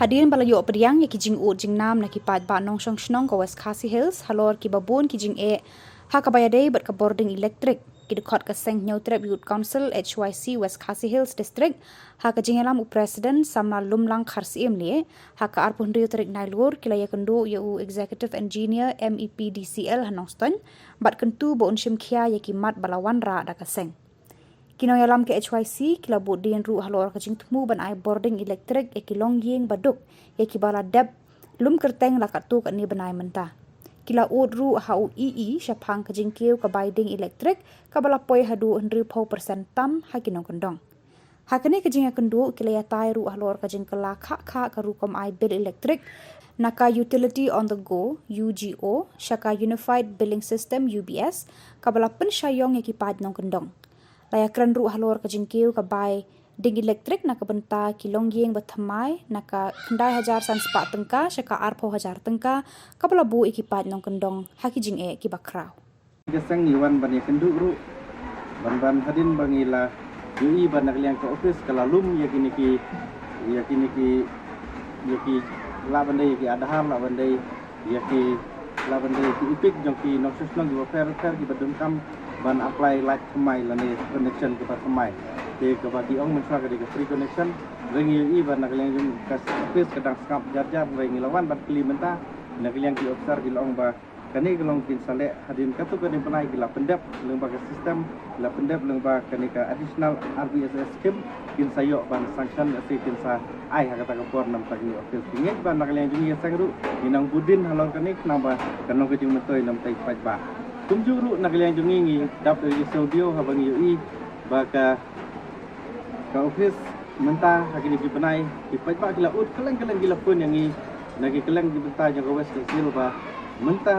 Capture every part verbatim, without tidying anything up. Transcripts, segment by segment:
Hadien ba la ïoh pdiang ïa ki jingud jingnam na ki paidbah nongshong shnong ka West Khasi Hills halor kiba bun ki jingeh ha kaba ïadei bad ka bording elektrik, ki dkhot ka seng Hynñiewtrep Youth Council H Y C West Khasi Hills District, ha ka jingïalam u President Samla Lumlang Kharsyiemlieh, ha ka arphew hynriew tarik Nailur, ki la ïakynduh ïa u Executive Engineer M E P D C L ha Nongstoiñ, bad kyntu ba un shim khia ïa ki mat ba la wanrah da ka seng. Ki nongïalam ka H Y C ki la bud dien ruh halor ka jingthmu ban ai bording elektrik ïa ki longïing ba duk ïa kiba la dep lum kyrteng la katto katne bnai mynta. Ki la ud ruh ha u E E shaphang ka jingkiew ka bai ding elektrik kaba la poi haduh hynriewphew percent tam ha ki nongkyndong. Ha kane ka jingïakynduh ki la ïatai ruh halor ka jingkylla khah khah ka rukom ai bill elektrik na ka Utility on the Go, U G O, sha ka Unified Billing System, U B S, kaba la pynshai ïong ïa ki paid nongkyndong. La ïakren ruh halor ka jingkiew ka bai ding elektrik na ka bynta ki longïing ba thymmai na ka khyndai hajar san spah tyngka sha ka arphew hajar tyngka, kaba la buh ïa ki paid nongkyndong ha ki jingeh kiba khraw. Ka seng ngi wan ban ïakynduh ruh ban ban hadien ba ngi la ïohi ba na ka liang ka office ka la lum ïa kine ki, ïa kine ki, ïa ki, lah ban dei ïa ki Aadhaar, lah ban dei ïa ki, lah ban dei ïa ki EPIC jong ki nongshong shnong kiba pher pher kiba donkam ban apply light thymmai lane connection kaba thymmai. Te kaba ki ong mynshuwa ka dei ka free connection. Hynrei ngi ïohi ba na ka liang jong ka office ka dang sngap jar jar, hynrei ngi la wan ban kylli mynta na ka liang ki officer ki la ong ba kane ka long kin sa leh hadien katto katne bnai ki la pyndep lyngba ka system, ki la pyndep lyngba kane ka additional R B S S scheme, kin sa ïoh ban sanction, lehse kin sa ai ha kata ka por namar kane ka office. Ngi ngeit ba na ka liang jong ngi ka seng ruh ngi nang bud dien halor kane khnang ba kan long ka jingmyntoi namar ki paidbah. Kumjuh ruh na ka liang jong ngi ngi dap da ka jingsngewdiaw haba ngi ïohi ba ka ka office mynta ha kine ki bnai ki paidbah ki la ud kylleng kylleng, ki la phone ïa ngi na ki kylleng ki bynta jong ka West Khasi Hills ba mynta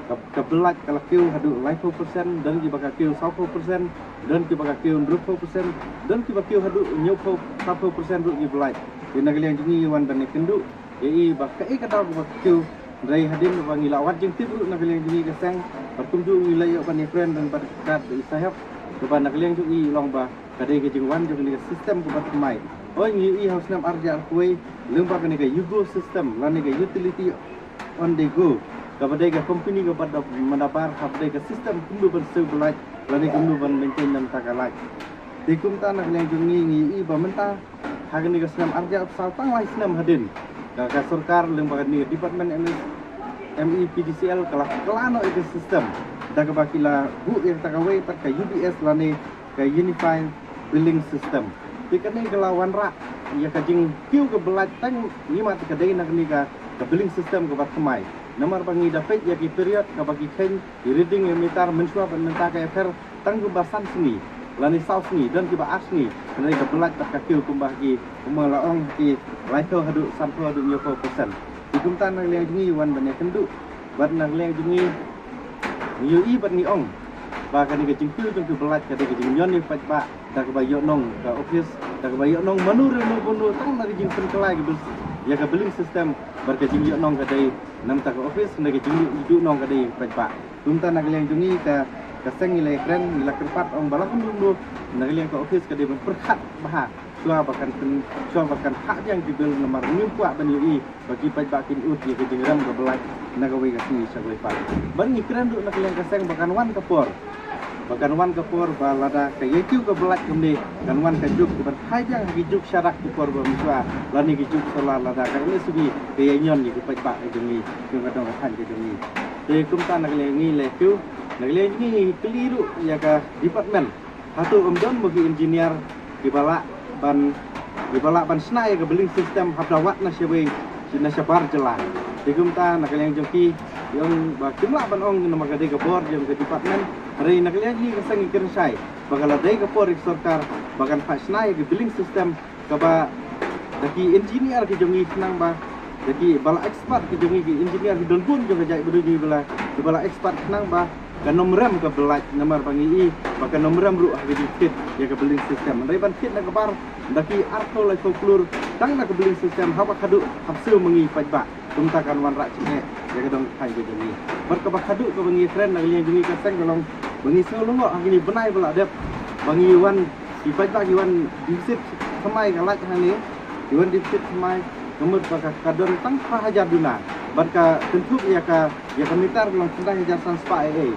ka, ka bill light ka la kiew haduh laiphew percent, don kiba ka kiew sawphew percent, don kiba ka kiew hynriewphew percent, don kiba kiew haduh hynñiewphew, sawphew percent ruh ki bill light. Te na ka liang jong ngi wan ban ïakynduh ïa i ba kaei ka daw kaba kiew. Hynrei hadien ba ngi la wad jingtip ruh na ka liang jong ngi ka seng, bad kumjuh ngi la ïoh ban ïakren bad ka Saheb, kaba na ka liang jong i long ba ka dei ka jingwan jong kane ka system kaba thymmai. Hooid, ngi ïohi ha u snem ar hajar arphew wei lyngba kane ka U G O system lane ka Utility on the Go, kaba dei ka company kaba da, manda bar, haba dei ka system kumno ban siew bill light lane kumno ban maintain na ka bynta ka light. Te kumta na ka liang jong ngi ngi ïohi ba mynta ha kane ka snem ar hajar arphew saw, tang lai snem hadien, ka, ka sorkar lyngba kane ka department M E, M E P D C L ka la kylla noh ïa ka system da kaba ki la buh ïa kata kawei pat ka U B S lane ka Unified Billing System. Te kane ka la wanrah ïa ka jingkiew ka bill light tang, ngi mat ka dei na kane ka, ka billing system kaba thymmai. Namar ba ngi da peit ïa ki period kaba ki kheiñ ki reading ïa meter mynshuwa bad mynta ka ïapher tang kumba san sngi lane saw sngi, don kiba ar sngi, hynrei ka bill light pat ka kiew kumba ki, kumba la ong, ki laiphew haduh sanphew haduh hynñiewphew percent. Te kumta na ka liang jong ngi wan ban ïakynduh bad na ka liang jong ngi ngi ïohi bad ngi ong ba kane ka jingkiew jong ki bill light ka dei ka jingñion ïa ki paidbah da kaba ïohnong ka office, da kaba ïohnong mano re mano mano, tang na ka jingpynkylla ka bill, ïa ka billing system, bad ka jingïohnong ka dei na ka bynta ka office, na ka jingïohnong ka dei ïa ki paidbah. Kumta na ka liang jong ngi ka, ka seng ngi la ïakren, ngi la kyrpad ong ba la kumno kumno na ka liang ka office ka dei ban pyrkhat bha shuwa ba kan pyn, shuwa ba kan phah biang ki bill, namar ngim kwah ban ïohi ba ki paidbah kin ud ïa ka jingrem ka bill light na kawei ka sngi sha kawei pat. Bad ngi kren ruh na ka liang ka seng ba kan wan ka por, ba kan wan ka por ba lada ka ïa kiew ka bill light kumne, kan wan ka juk kaban phai biang ha ki juk sharak ki por ba mynshuwa lane ki juk solar, lada ka M S E B ka ïa ñion ïa ki paidbah ka jong ngi, jong ka dong ka thaiñ ka jong ngi. Te kumta na ka liang ngi la kiew, na ka liang ngi kylli ruh ïa ka department, hato ym don mo ki engineer kiba lah ban, kiba lah ban shna ïa ka billing system haba wad na shawei, na shabar jylla. Te kumta na ka liang jong ki, ki ong ba kim lah ban ong namar ka dei ka bor jong ka department. Hynrei na ka liang jong ngi ka seng ngi kren shai ba ka la dei ka por ïa ka sorkar ba kan phah shna ïa ka billing system kaba da ki engineer ki jong ngi khnang ba, da ki ba la expert ki jong ngi, ki engineer ki don bun jong ka jaitbynriew jong ngi ba la, ba la expert khnang ba kan ym rem ka bill light, namar ba ngi i ba kan ym rem ruh ha ka jingthied ïa ka billing system. Hynrei ban thied na ka bar da ki arphew laiphew klur tang na ka billing system, haba khadduh hap siew ma ngi paidbah. Kumta kan wanrah jingeh ïa ka dong ka thaiñ ka jong ngi. Bad kaba khadduh kaba ngi kren na ka liang jong ngi ka seng ka long ba ngi sngew lyngngoh ha kine ki bnai ba la dep ba ngi wan, ki paidbah ki wan deficit thymmai ka light hangne, ki wan deficit thymmai. Ka mut ba ka, ka don tang phra hajar duna. Bad ka kynthup ïa ka, ïa ka meter ka long khyndai hajar san spah A A.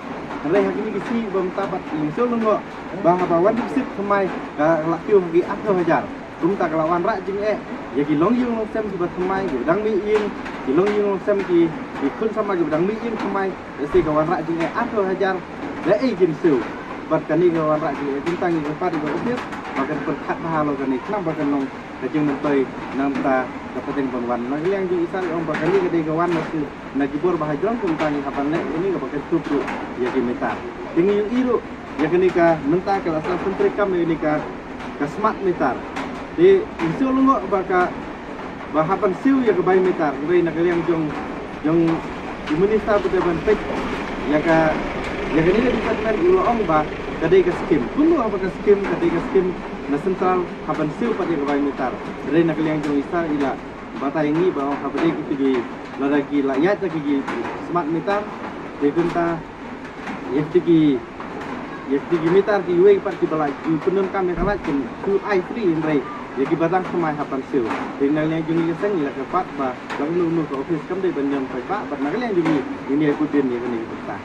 Hynrei ha kine ki sngi ba mynta pat ïa shu lyngngoh ba haba wan receipt thymmai ka la kiew ha ki arphew hajar. Kumta ka la wanrah jingeh ïa ki longïing longsem kiba thymmai kiba dang mih ïing, ki longïing longsem ki, ki khun samla kiba dang mih ïing thymmai. Lehse ka wanrah jingeh arphew hajar da ei kin siew. Bad kane ka wanrah jingeh kumta ngi kyrpad ïa ka office ba kan pyrkhat bha halor kane khnang ba kan long ka jingmyntoi na ka bynta ka pateng ban wan. Na ka liang jong i Sir i ong ba kane ka dei ka wan na ki, na ki bor ba hajrong, kumta ngi hap ban leh ïa kane kaba kynthup ruh ïa ki meter. Te ngi ïohi ruh ïa kane ka mynta ka la sdang pyntrei kam ïa kane ka, ka smart meter. Te ngi shu lyngngoh ba ka, ba hap ban siew ïa ka bai meter, hynrei na ka liang jong, jong u minister ba dei ban peit ïa ka, ïa kane ka department u la ong ba ka dei ka skim. Kumno haba ka skim, ka dei ka skim na central hap ban siew pat ïa ka bai meter. Hynrei na ka liang jong i Sir i la batai ïa ngi ba ong haba dei kito ki, lada ki la ïaid da ki, ki smart meter, te kumta ïa kito ki, ïa kito ki meter kiwei pat kiba la ju pyndonkam ïa ka light kin shu ai free, hynrei ïa kiba dang thymmai hap ban siew. Te na ka liang jong ngi ka seng ngi la kyrpad ba la kumno kumno ka office kam dei ban ïeng paidbah, bad na ka liang jong ngi ngin ïai bud dien ïa kane ka bynta.